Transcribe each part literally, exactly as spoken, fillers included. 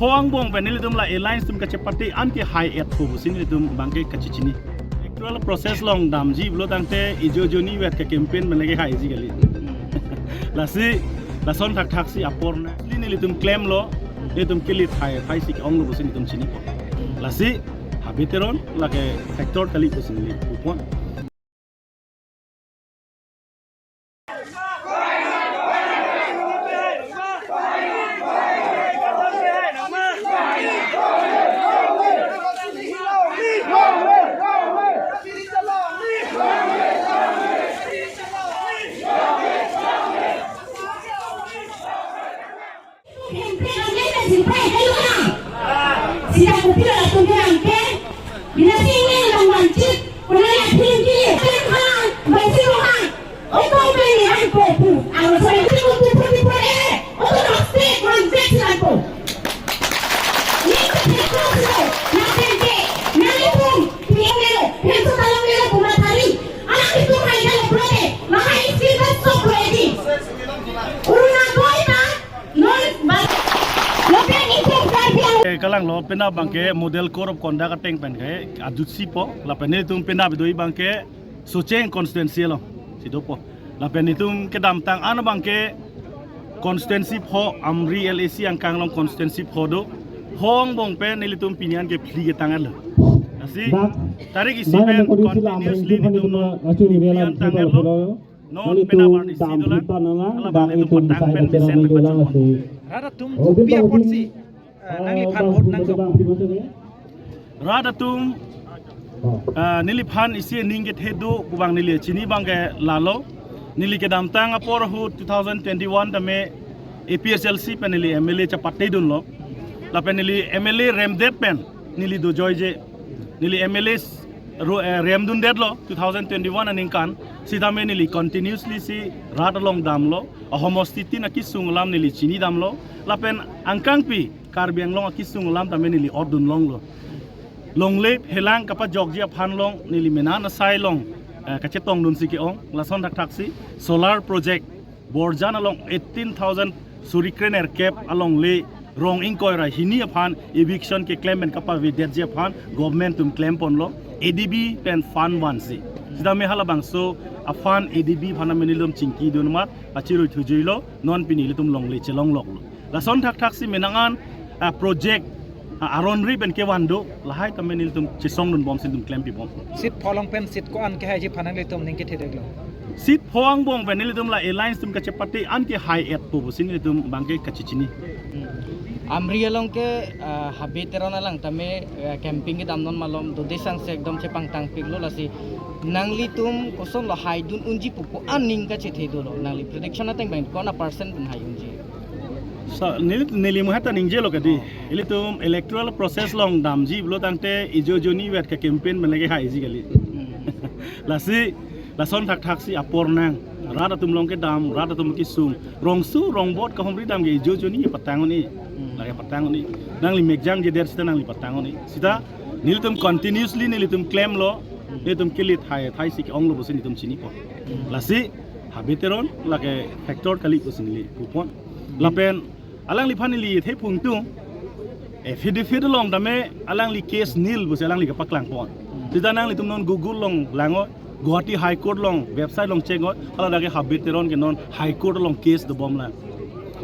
Pho angbong pen nelitum la alliance atum kachepate an ke hai-etpo pusi nelitum abangke kachechini. Electoral process along damji pulo tangte ijo joni vet ke campaign pen lake haiji kali. Lasi lason thakthak si apor na. Neli nelitum klemlo, nelitum kelit hai hai si ke-onglo pusi nelitum chinipo. Lasi Habe Teron lake factor kali pusi neli pupon. Sita kopi lo latum ke angke. Bina singin long manchit. Kuna ya film ke ye. Film ha. Bangsi roha. Oto pe ni ang ko pu. Ang so ni ko pu pu pu e. Oto na state man vet si ang ko. Ni ko pe ko so. Na pen ke. Na ni pun. Ni ang nelo. Ni so talong nelo pu matari. Anak itu hai nelo prote. Mahai skill bas sok prote. Uruna boy ta. Non, ba-, lo pen itum Karbi Anglong. Eh, kalang lo, penap abangke model code of conduct ateng pen ke ajutsi po, lapen nelitum penap do-i abangke Socheng constituency along si dopo. Lapen nelitum kedamtang an abangke constituency pho, Amri L A C angkang along constituency pho do. Pho angbong pen nelitum pini an ke phli ketang-etlo. Lasi tarik isi pen continuously nelitum non phli an tang-etlo. Non penap arnisi dolang, hala abang nelitum patang pen mesen pen pachun. Rat atum kopi apotsi, eh, nangliphan vote nangjo? Rat atum, eh, neliphan isi aning kethe do pu abang neli chini abangke lalo. Neli kedamtang apor ahut two thousand twenty-one tame A P H L C pen neli M L A chepatedunlo. Lapen neli M L A remdet pen neli dojoije. Neli M L A ro-, eh, remdundetlo two thousand twenty-one aningkan. Sitame neli continuously si rat along damlo. Ahomosti tin akisung alam neli chinidamlo. Lapen angkangpi Karbi Anglong akisung alam tame neli otdunlonglo. Longle phelang kapajokji aphan along neli mena asai along, eh, kachetongdunsi ke-ong. Lason thakthaksi solar project Borjan along eighteen thousand suri krenerkep alongle rong ingkoi ra hini aphan eviction keklem pen kapavedetji aphan government atum klemponlo, A D B pen fund vansi. Sitame halabangso a-fund A D B aphan amen nelitum chingkidun amat pachirui thujuilo, non pini ilitum longle chelongloklo. Lason thakthaksi menang an, ah, project, ah, aron ri pen kevan do, lahai tame nelitum chesongdunbomsi nelitum klempibom. Seat pho along pen seat ko-an kehaiji aphan nanglitum ning kethedetlo? Seat pho angbong pen nelitum la alliance atum kachepate an ke hai-etpo pusi nelitum abangke kachechini. Hmm. Amri along ke, ah, Habe Teron alang tame, eh, campaign kedam non malom, dode sangse ekdom chepangtangpiklo, lasi nanglitum kosonlo haidun unji pu ko-an ning kachethe dolo, nangli prediction ateng pen ko-an a-percent pen hai unji? So, neli, neli muhata ningjelo kadi. Ilitum electoral process along damji pulo tangte ijo joni vet ke campaign pen lake haiji kali. Hmm. Lasi, lason thakthaksi apor nang. Rat atum along kedam, rat atum kisung. Rongsu, rongbot kahumri dam ke ijo joni patang un-e. Hmm. Lake patang un-e. Nangli mekjang jedet sita nangli patang un-e. Sita nelitum continuously nelitum klemlo. Hmm. Nelitum kelit hai, hai si ke-onglo pusi nelitum chinipo. Hmm. Lasi, Habe Teron lake factor kali pusi neli pupon. Lapen alangliphan neli thephungtung, affidavit along tame alangli case nil pusi alangli kapaklangpon. Sita nanglitum non Google along lango, Guwahati High Court along website along check-o, hala dak ke Habe Teron ke non High Court along case dobomlang.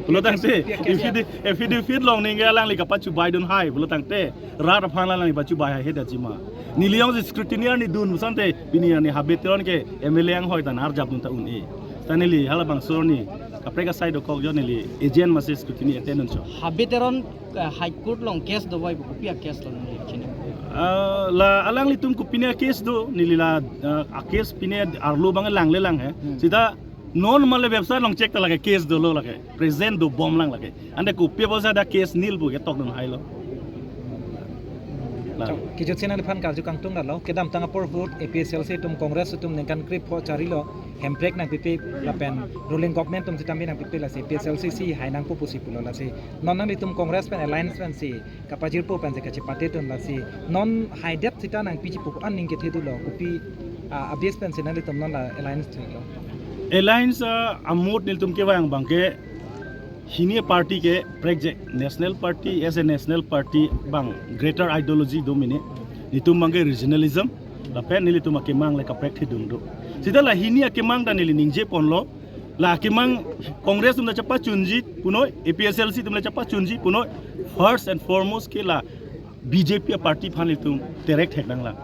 Pulo tangte, affidavit, affidavit along ningke alangli kapachubaidun hai, pulo tangte, rat aphan alangli pachubai hai hedaji ma. Neli jongsi scrutiny arni dun pusonte, pini arni Habe Teron ke M L A anghoi ta arjapdun ta un-e. Ta neli halabangso arni kaprek asai dokok jo, neli agent masi scrutiny attend uncho. Habe Teron, eh, High Court along case dobom pu kopi a-case lo neli chini? Ah, la alanglitum kopine a-case do, neli la, ah, a-case pine arlo abang langlelang he. Hmm. Sita non male website along check ta lake case dolo lake. Present dobomlang lake. Ante kopi apotsi dak case nil pu ketokdun hailo. Chok, kejutsi nangliphan karju kangtung dalo, kedamtang apor ahut A P H L C atum Congress atum ningkan krepho charilo, hemprek nangpipe lapen ruling government atum sitame nangpipe, lasi A P H L C si hai nangpo pusi pulo, lasi non nanglitum Congress pen alliance pensi kapajirpo pensi kachepatedun, lasi non haidet sita nangpiji pu ko-an ning kethe dolo, kopi, ah, a-base pensi nanglitum non la alliance thuilo? Alliance, ah, amot nelitum kevang abangke Hini party ke prekje national party, as a national party bang greater ideology do mene. Netum bangke regionalism, lapen nelitum akemang le kaprek thedung do. Sita la hini akemang ta neli ningje ponlo, la akemang Congress atum ta chepachunji punoi, A P H L C atum ta chepachunji punoi, first and foremost ke la B J P a party aphan nelitum terek thek nanglang.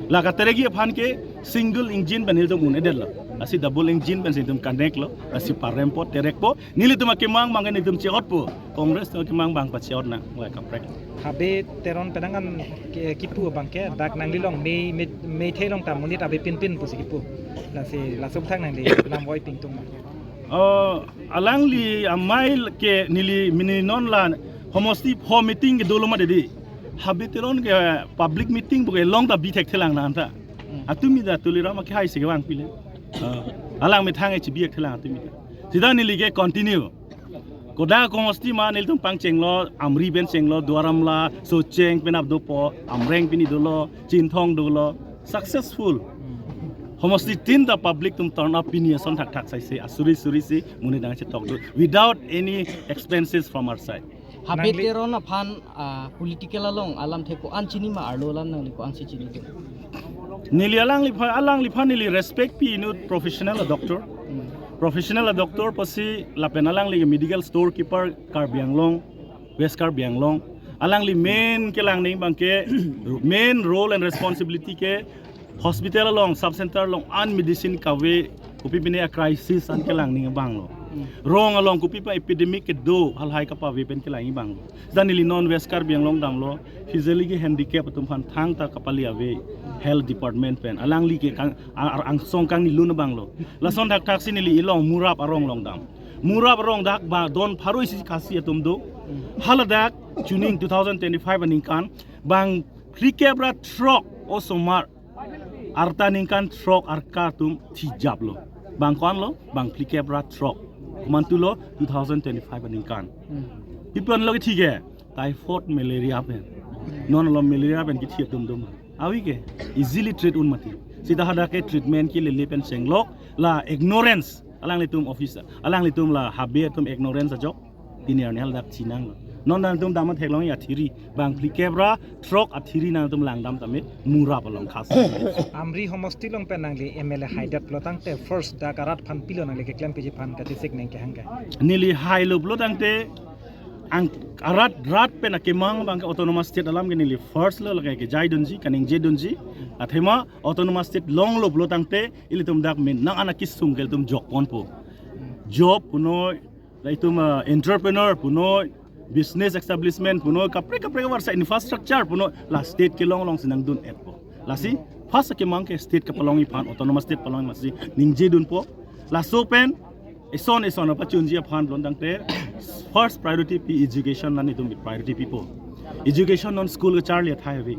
La katerekji aphan ke single engine pen nelitum un-edetlo. Lasi double engine pen si nelitum connect lo. Lasi parempo, terekpo. Nelitum akemang bangke nelitum che-otpo. Congress atum akemang bang pache-ot nang. La kaprek. Habe Teron penang an ke-, kipu bangke dak nanglilong mei, mei, meithai long ta monit abepinpin pusi kipu. Lasi laso aphuthak nangli lamvoi pingtung ma? Oh, alangli amei ke neli mini non la homosti pho meeting ke dolo ma dedi. Habe Teron ke public meeting puke long ta bi thekthelang nang ta. Hmm. Atumi ta Tuliram akehai si kevang pile. Ah, alang methang e chibi thekthelang atumi ta. Sita neli ke continue. Kodak homosti ma nelitum pangchenglo, Amri pen chenglo, Duar Amla, Socheng penap dopo, Amreng pini dolo, Chinthong dolo, successful. Homosti tin ta public atum turn up pini ason thakthak sai se, asuri suri si, monit nangchetok do, without any expenses from our side. Habe Nangli- Teron aphan, ah, political along alamthe ko-an chini ma, arlo alam nangli ko-an si chini do? Neli alangliphan, alangliphan neli respect pi inut professional a doctor. Hmm. Professional a doctor pusi lapen alangli ke medical store keeper Karbi Anglong, West Karbi Anglong. Alangli main kelang neng bangke main role and responsibility ke hospital along, sub center along, an medicine kave, kopi pine a crisis an kelang neng abang lo. Hmm. Rong along kopi pa epidemic kedo, halahai kapave pen kelang abang lo. Dan neli non West Karbi Anglong damlo, physically ke handicap atum aphan thangta kapali ave, health department pen. Alangli ke kang, a-, a-, angsong kangnilun abang lo. Lason thakthak si neli ilong Murap arong along dam. Murap arong dak ba don pharo isi Khasi atum do. Haladak chuning two thousand twenty-five aningkan bang phlikep ra throk osomar arta ningkan throk arka atum thijaplo. Bang ko-an lo, bang phlikep ra throk. Komantu lo two thousand twenty-five aningkan. Hmm. Pi pen lo kethike, typhoid malaria pen. Non lo malaria pen kethi atum do ma. Ave ke, easily treat un mati. Sita hadak ke treatment ke lele pen chenglok, la ignorance. Alanglitum officer, alanglitum la habe atum ignorance ajok. Pini arni haladak chinang lo. Non nangtum dam theklong ya thiri. Bang phlikep ra throk athiri nangtum langdam tame Murap along Khasi. Amri homosti along pen nangli M L A haidet pulo tangte first dak arat aphan pilo nangli keklem piji aphan kachesik neng kehang ke? Neli hailo pulo tangte ang arat rat pen akemang bangke autonomous state alam ke neli first lo lake kejai dunji, kaningje dunji. Athema autonomous state longlo pulo tangte ilitum dak menang an akesung ke ilitum jok ponpo. Job punoi, la itum, ah, entrepreneur punoi, business establishment punoi, kaprek kaprek avar sa infrastructure punoi, la state kelong along si nangdun-etpo. Lasi first akemang ke state kepalongji aphan, autonomous state palongji aphan si ningje dunpo. Laso pen ison ison apachunji aphan pulo tangte first priority pi education, la netum priority pipo. Education non school kacharli athai ave.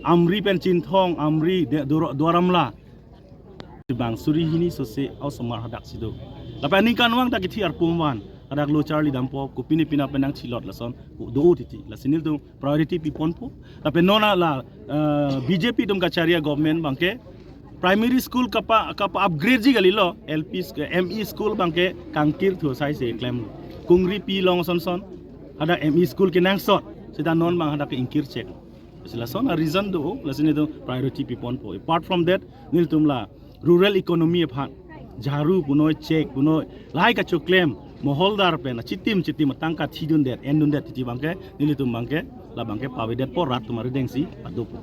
Amri pen Chinthong, Amri, de, Dor-, Duar Amla. Bang suri hini sose osomar hadak si do. Lapen aningkanvang ta kethi arpum van. Hadak lo charli dampo, kopine pina pen nangchilot lason do titi. Lasi nelitum priority pi ponpo. Lapen non la, eh, B J P atum kachari a-government bangke primary school kapa, kapa-upgrade ji kalilo, L P sk-, M E school bangke kangkir thu sai se klemlo. Kungri pi long son son, hadak M E school kenangsot, sita non bang hadak ke ingkir chek. Lasi lason a-reason do, lasi netum priority pi ponpo. Apart from that, nelitum la rural economy aphan, jharu punoi, chek punoi, lahai kachoklem, moholdar pen, chitim chitim atangka thidundet, endundet titi bangke, nelitum bangke, la bangke pavedetpo, rat atum arideng si padopo.